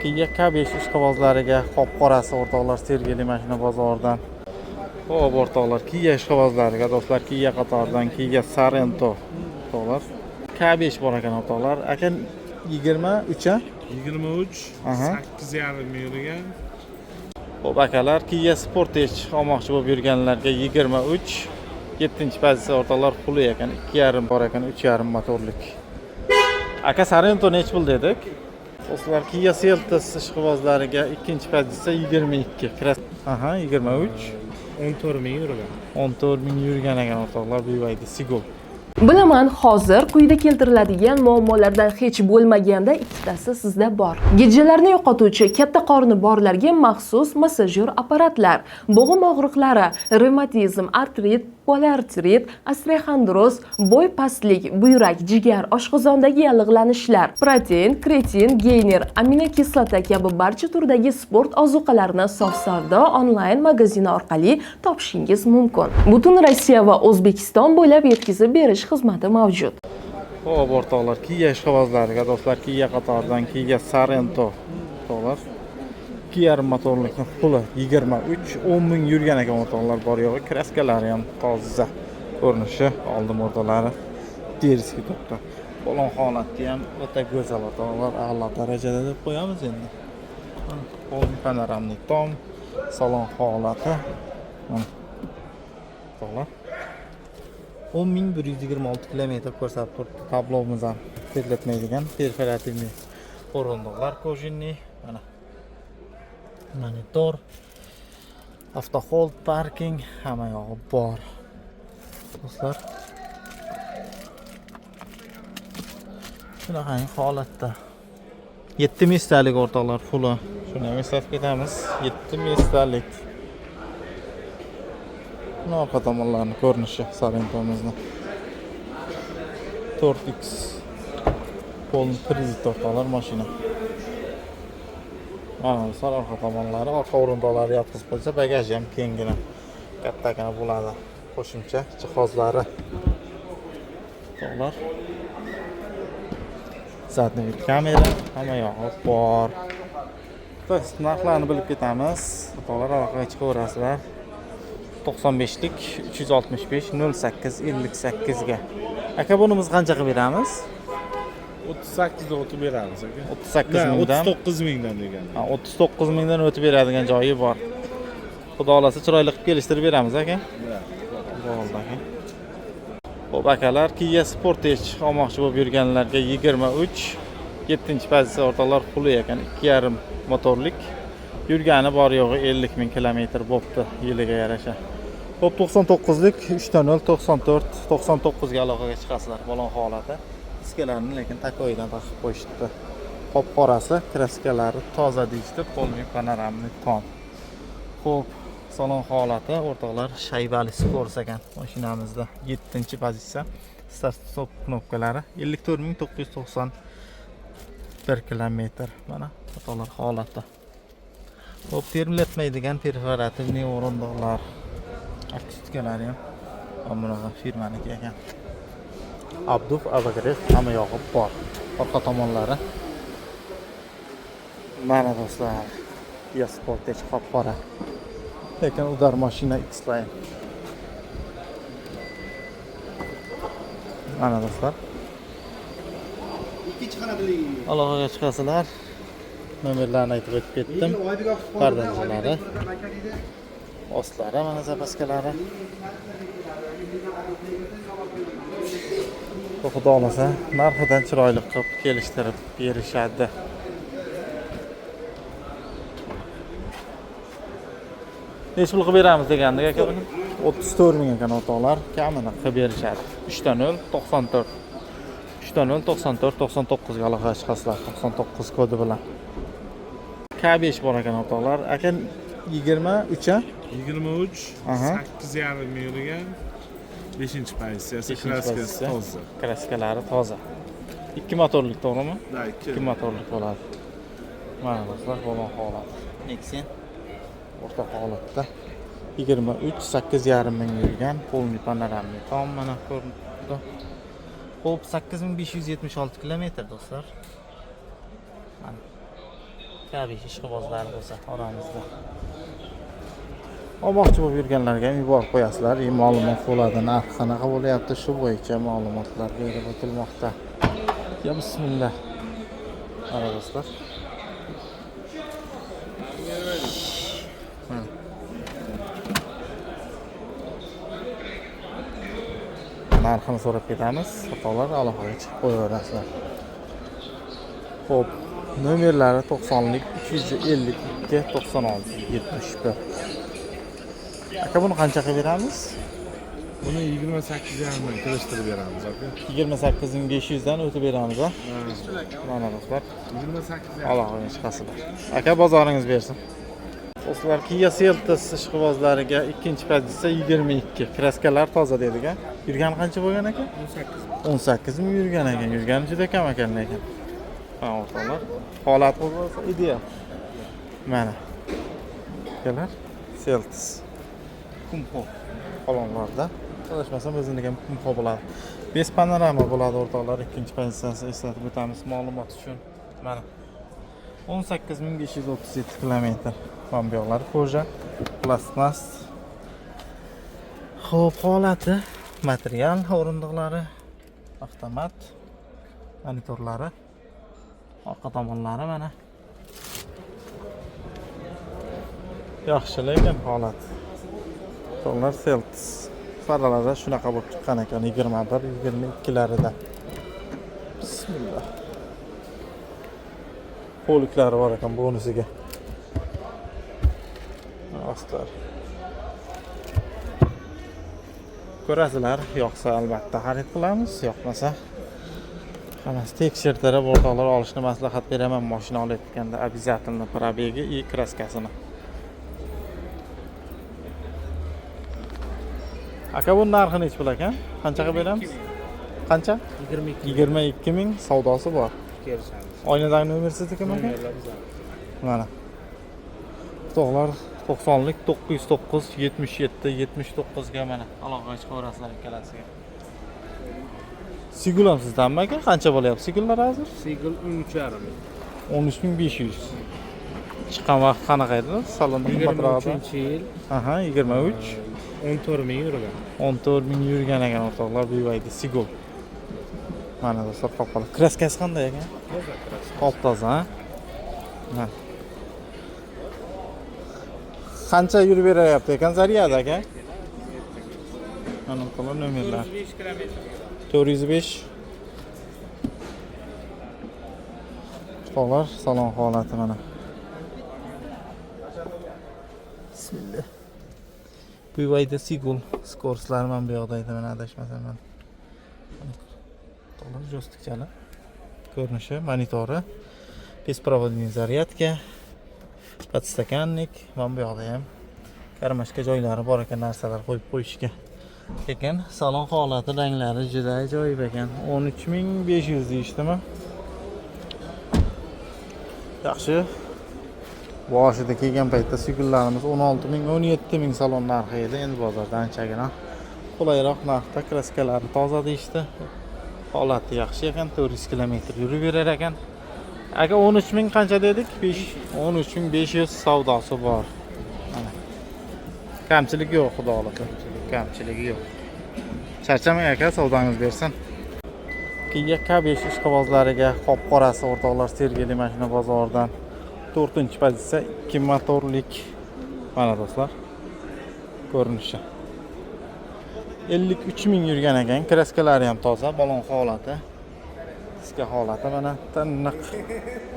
Kia K5 ishqibozlariga qop-qorasi o'rtoqlar Sergeli mashina bozoridan. Xo'p, o'rtoqlar, Kia ishqibozlariga do'stlar, Kia qatoridan Kia Sorento o'rtoqlar. K5 bor ekan o'rtoqlar. Aka 23 a? 23, Aha. 8,5 ming yurgan. Xo'p, akalar, Kia Sportage olmoqchi bo'lib yurganlarga 23 7-pozitsiya o'rtoqlar, puli ekan 2,5 bor ekan, 3,5 motorlik. Aka Sorento nechi pul dedik? Do'stlar, Kia Seltos ishqibozlariga 2-pozitsiya 22. Aha, 23. 14 ming yurgan. 14 ming yurgan ekan o'rtoqlar, BYD Seagull. Bilaman, hozir quyida keltiriladigan muammolardan hech bo'lmaganda ikkitasi sizda bor. Gijjalarni yo'qotuvchi katta qorni borlarga maxsus massajyor apparatlar, bo'g'im og'riqlari, revmatizm, artrit, poliartrit, osteoxondroz, bo'y pastlik, buyrak, jigar, oshqozondagi yallig'lanishlar, protein, kreatin, geyner, aminokislota kabi barcha turdagi sport ozuqalarini Sof Savdo onlayn magazini orqali topishingiz mumkin. Butun Rossiya va O'zbekiston bo'ylab yetkazib berish xizmati mavjud. Xo'p, o'rtoqlar, Kia ishqibozlariga do'stlar, Kia qatoridan Kia Sorento o'rtoqlar. 2,5 motorlikni puli 23, 10 ming yurgan ekan o'rtoqlar, bor yo'g'i, kraskalari ham toza ko'rinishi, oldi o'rtalari дерзкий turibdi. Balon holati ham o'ta go'zal o'rtoqlar, a'lo darajada deb qo'yamiz endi. Полный панорамный tom, salon holati. Mana. O'rtoqlar. 10.126 kilometr ko'rsatib turibdi tablomiz ham terlatmaydigan перфоративный o'rindiqlar кожаный, mana monitor, автохолд, parking, hamma yog'i bor do'stlar. Shunaqangi holatda 7 mestalik o'rtoqlar, puli shuni ham eslatib ketamiz, 7 mestalik. Buni orqa tomonlarini ko'rinishi Sorrentomizni. 4X полный привод o'rtoqlar mashina. Mana do'stlar, orqa tomonlari, orqa o'rindiqlari yotqizib qo'ysa, bagaji ham kenggina, kattagina bo'ladi. Qo'shimcha jihozlari. O'rtoqlar. Задний вид kamera, hamma yog'i bor. Biz narxlarni bilib ketamiz. O'rtoqlar, aloqaga chiqaverasizlar. 95lik 365 08 58 ga. Aka, buni biz qancha qilib beramiz? 38 da o'tib beramiz aka. 38 Na, mingdan. 39 mingdan degan. Ha, 39 mingdan o'tib beradigan joyi bor. Xudo xolasa chiroyli qilib kelishtirib beramiz aka. Bo'ldi aka. Xo'p akalar, Kia Sportage olmoqchi bo'lib yurganlarga 23 7-pozitsiya o'rtoqlar, puli ekan 2,5 motorlik. Yurgani bor yo'g'i 50 ming kilometr bo'pti yiliga yarasha. Xo'p, 99lik 3.0 94 99 ga aloqaga chiqasizlar, balon holati. Diskalarni lekin takoyidan taqib qo'yishibdi. Qop-qorasi, kraskalari toza deyishdi, полный панорамный tom. Xo'p, salon holati o'rtoqlar, shaybali Sport ekan mashinamizda 7-pozitsiya. Start stop knopkalari 54991 kilometr. Mana o'rtoqlar holati. Xo'p, termlatmaydigan перфоративный o'rindiqlar. Akustikalari ham mana bunaqa firmaniki ekan. Обдув, обогрев, hamma yog'i bor. Orqa tomonlari. Mana do'stlar, Kia Sportage qop-qora. Lekin udar mashina X-Line. Mana do'stlar. Ikkinchi xonadagi. Aloqaga chiqasizlar. Nomerlarni aytib o'tib ketdim. Pardalari, ostlari, mana zapaskalari. Xudo xohlasa, narxidan chiroyli qilib kelishtirib berishadi. Nechi pul qilib beramiz degandik aka buni? 34 ming ekan o'rtoqlar, kamini qilib berishadi. 3.0 94. 3.0 94 99 ga aloqaga chiqasizlar 99 kodi bilan. K5 bor ekan o'rtoqlar. Aka 23 a? 23, Aha. 8,5 ming yurgan. 5-pozitsiyasi, Beshinchi kraskasi pozitsiya. toza. Kraskalari toza. 2 motorlik to'g'rimi? Da, 2. 2 motorlik bo'ladi. Mana do'stlar, balon holati. Nexia o'rta holatda 23 8,5 ming yurgan, полный панорамный tom mana ko'rinibdi. Xo'p, 8576 kilometr do'stlar. Mana. K5 ishqibozlari bo'lsa oramizda. Olmoqchi bo'lib yurganlarga ham yuborib qo'yasizlar. Ma'lumot bo'ladi, narxi qanaqa bo'lyapti, shu bo'yicha ma'lumotlar berib o'tilmoqda. Ya bismillah. Mana do'stlar. Mana. Narxini so'rab ketamiz. Xatolar aloqaga chiqib qo'yaverasizlar. Xo'p, nomerlari 90lik 352 96 71. Aka, buni qancha qilib beramiz? Buni 28,5 ming kelishtirib beramiz aka. 28 500 dan o'tib beramiz, a? Mana do'stlar, 28,5. Aloqaga chiqasizlar. Aka, bozoringiz bersin. Do'stlar, Kia Seltos ishqibozlariga ikkinchi pozitsiya 22. Kraskalar toza dedik, a? Yurgani qancha bo'lgan aka? 18. 18 ming yurgan ekan. Yurgani juda kam ekan lekin. Ha, o'rtoqlar, holat bo'lsa ideal. Mana. Akalar, Seltos. Kumho salonlarda. Adashmasam o'ziniki ham Kumho bo'ladi. Без panorama bo'ladi o'rtoqlar. Ikkinchi pozitsiyasi eslatib o'tamiz ma'lumot uchun. Mana. 18 537 kilometr. Mana bu yoqlari кожа, plastmas. Xo'p, holati, material o'rindiqlari, avtomat, monitorlari, orqa tomonlari mana. Yaxshi lekin holat. To'g'ri, Seltos. Faralarda shunaqa bo'lib chiqqan ekan 21, 22larida. Bismillah. Poliklari bor ekan bonusiga. Ostlar. Ko'rasizlar, yoqsa albatta xarid qilamiz, yoqmasa hammasi tekshirtirib o'rtoqlar olishni maslahat beraman. Mashina olayotganda обязательно пробеги и kraskasini. Aka, bu narxi nechi pul ekan? Qancha qilib beramiz? Qancha? 22. 22 ming, savdosi bor. Kelishamiz. Oynadagi nomer siznikimi aka? Nomerlar bizani. Mana. O'rtoqlar, 90lik 909 77 79 ga mana aloqaga chiqaverasizlar ikkalasiga. Seagull ham sizdanmi aka? Qancha bo'lyapti Seagulllar hozir? Seagull 13,5 ming. 13 500. Chiqqan vaqt qanaqa edi? Salonda qimmatroq edi. 23-yil. Aha, 23. 14 ming yurgan. 14 ming yurgan ekan o'rtoqlar BYD Seagull. Mana do'stlar, qop-qora. Kraskasi qanday ekan? Toza kraska. Top toza, ha? Mana. Qancha yurib beryapti ekan zaryad aka? Mana o'rtoqlar nomerlar. 405 kilometr. 405. O'rtoqlar, salon holati mana. Bismillah. BYD Seagull скоростlari mana bu yoqda edi, mana adashmasam mana. O'rtoqlar, joystikchali ko'rinishi, monitori, беспроводный зарядка, подстаканник, mana bu yoqda ham karmashka joylari bor ekan narsalar qo'yib qo'yishga. Lekin salon holati, ranglari juda ajoyib ekan. 13 500 deyishdimi? Yaxshi. Boshida kelgan paytda Seagulllarimiz 16 ming, 17 ming salon narxi edi. Endi bozorda anchagina qulayroq narxda, kraskalari toza deyishdi. Holati yaxshi ekan, 400 kilometr yurib berar ekan. Aka, 13 ming qancha dedik? 5 13 500, savdosi bor. Mana. Kamchilik yo'q, xudo xohlasa. Kamchiligi yo'q. Charchamang aka, savdongiz bersin. Kia K5 ishqibozlariga qop-qorasi o'rtoqlar Sergeli mashina bozoridan 4-pozitsiya, 2 motorlik. Mana do'stlar, ko'rinishi. 53 ming yurgan ekan, kraskalari ham toza, balon holati. Diska holati mana tiniq.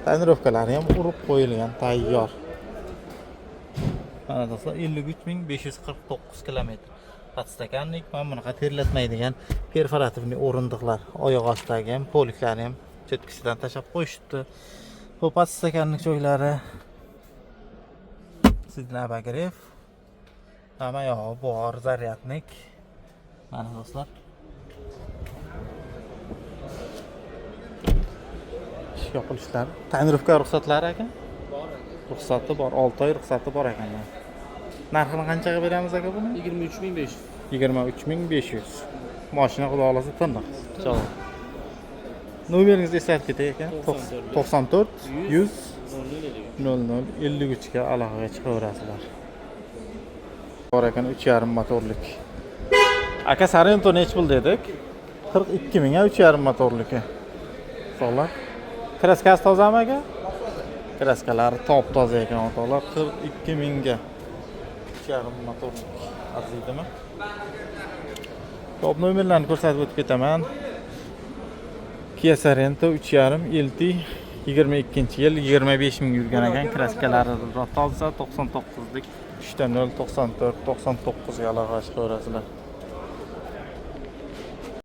Tonirovkalari ham urib qo'yilgan, tayyor. Mana do'stlar, 53 549 kilometr. Подстаканник, mana bunaqa terlatmaydigan перфоративный o'rindiqlar, oyoq ostidagi ham, poliklari ham cho'tkisidan tashlab qo'yishibdi. Bu подстаканник joylari, сиденье обогрев, hamma yog'i bor, зарядник. Mana do'stlar. Ish yopilishlari. Tonirovka ruxsatlari aka? Ruxsati bor, 6 oy ruxsati bor ekan. Narxini qanchaga beramiz aka buni? 23 500. 23 500. Mashina xudo xohlasa tiniq. Inshaalloh. Nomeringizni eslatib ketay aka. 94 100 00 53 ga aloqaga chiqaverasizlar. Bor ekan 3,5 motorlik. Aka, Sorento nechi pul dedik? 42 ming, 3,5 motorligi. O'rtoqlar. Краска si tozami, aka? Краска lari top toza ekan, o'rtoqlar. 42 mingga. 3,5 motorlik. Arziydimi? Top nomerlarni ko'rsatib o'tib ketaman. Kia Sorento 3,5 LT, 22-yil, 25 ming yurgan ekan. Краска lari toza, 99lik, 3 0 94 99 ga aloqa chiqaverasizlar.